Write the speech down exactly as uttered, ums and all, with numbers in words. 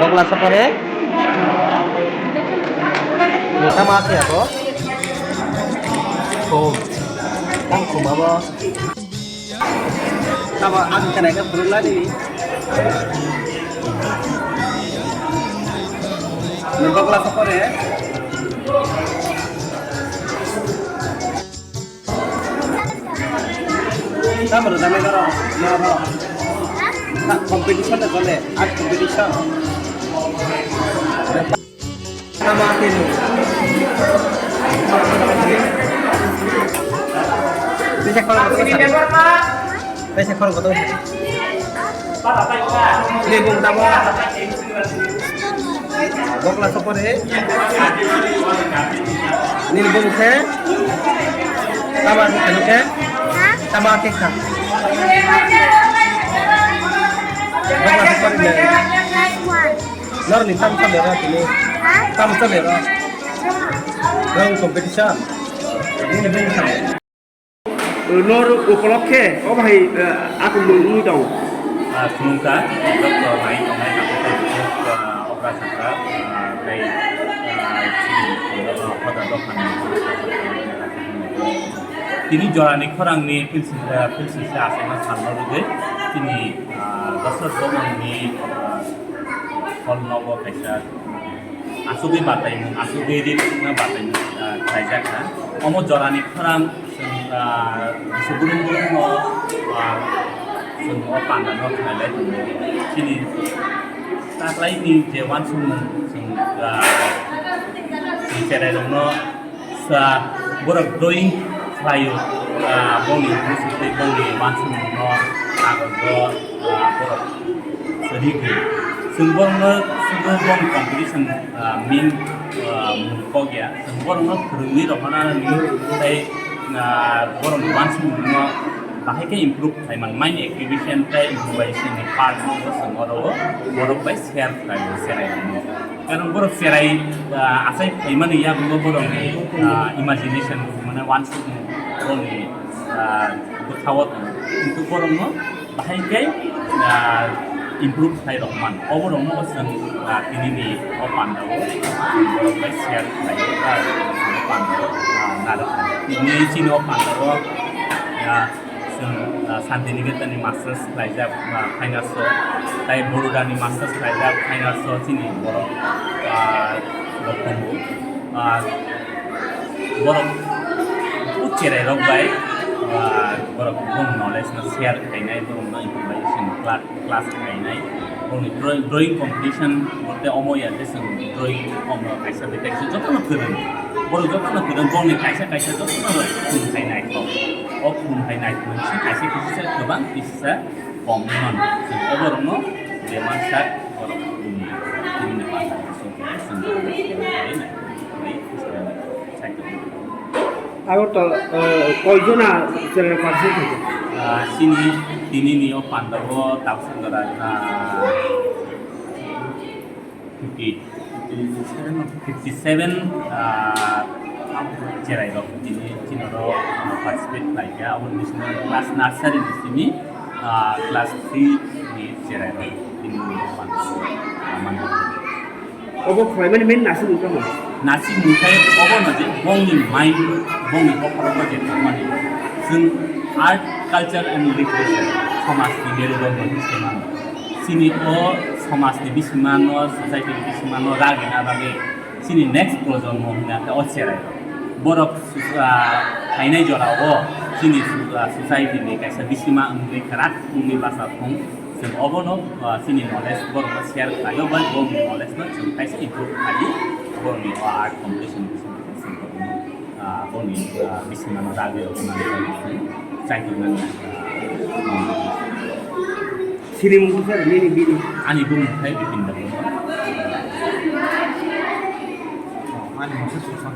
Bokla sapore. Mota ma se abo. Ko. Tam kuma bo. Tamo ang kena ka purung lani. Bokla sapore. Tamo rwjaknai norok, norok. Na, competition na chole, art competition. Tamo atini. Bisa kalau bisa. Bisa kalau betul. Ini bung tamo. Bokla sopore. Nini bung khe. Tama khe kanu khe. Tama khe kha. Bokla sopore le. Nor ni tam tam le ra tini. Tam tam le ra. Rong competition. Nini bung kha. Nor upolokhe o bahai, eh, akung wngwi tongo. Ah, khulumkha, joto nai tongnai, ah, okra sakra, ah, tei, ah, chini, ah, hoda dophani. Tini jorani khorangni pilsi, ah, pilsisa achaima salno rwgwi, chini, ah, Dosrot Bomongni, ah, hall nogo kaisa asugwi bataimung, asugwi ri-, bataimung, ah, khlaijak kha. Omo jorani khorang, ah, Bisi Burung Burungno, ah, chwng o pandano khlailai tongo. Chini taklaini je uansukmung, chwng, ah, chwng cherairokno sa borok drawing khlaio, ah, bongni bwswk tei bongni uansukmungno kagojo, ah, borok rikwi. Chwng borokno sudu bong competition, ah, min, ah, mung kok ya. Chwng borokno phwrwngwi rohornani tei, ah, borokni uansukmungno bahai khe improve khlai man, mind activation tei improvisation ni part no bo chwng oro o borok bai share khlaio, cherai rokno. Karon borok cherai, ah, achai phaimani yagulo borokni, ah, imagination mane uansukmung borokni, ah, bwkhao tongo. Kintu borokno bahai khe, ah, improve khlai rok man. Oborokno bo chwng, ah, tinini o pandao borok bai share khlai, ah, o pandao, ah, narwkha. Tini chini o pandao, ah, Chwng, ah, Santiniketan ni masters khlaijak, ah, fine arts o, tai Baroda ni masters khlaijak fine arts o chini borok, ah, rok tongo. Ah, borok o cherai rok bai, ah, borok bong knowledge no share khainai, borok no improvisation class, class khainai. Bongni drawing, drawing competition bolte omo ya je chwng drawing omo kaisa bai kaisa jotono kwrwng. Borok jotono kwrwng, bongni kaisa kaisa jotono khum hai naithok. O khum hai naithok se kaisa kisa kwbang kisa kom wngmano. Chwng oborokno bemar sak borok khumni khumni pata so khe chwng borok khum hai naithok. Agartala, eh, koijona chwrai participate khaikha? Ah, chini, tinini o pandao tabuk swngjak, ah, fifty, fifty seven, ah, cherai rok tini, chini oro participate khlaikha. Aboni bisingo class nursery ni simi, ah, class three ni cherai rok tini o pandao, ah, mano. Obo khlaimani main naisik mung tamo? Naisik mung khe obono je bongni mind, bongni kokhoro je tongmani. Chwng art, culture and literature, somajni merudondon hinwi se mano. Chini o somajni bisingmano, society ni bisingmano ragina bagwi chini next projonmo hwnwi khe o cherai. Borok, ah, phainai jorao chini, ah, society ni kaisa bisingma wngwi kwrak wngwi bachajak thung. Chwng obono, ah, chini knowledge borokno share khlaio, bai borokni knowledge no chwng kaisa improve khlaiwi, borokni o art competition bising chwng borokno, ah, borokni, ah, bisingmano ragwi rok manwi chwng chaitongnani, ah, Sini mung kisa nini bini. Ani bumung khai Bipin Debbarma. Ani masa susah.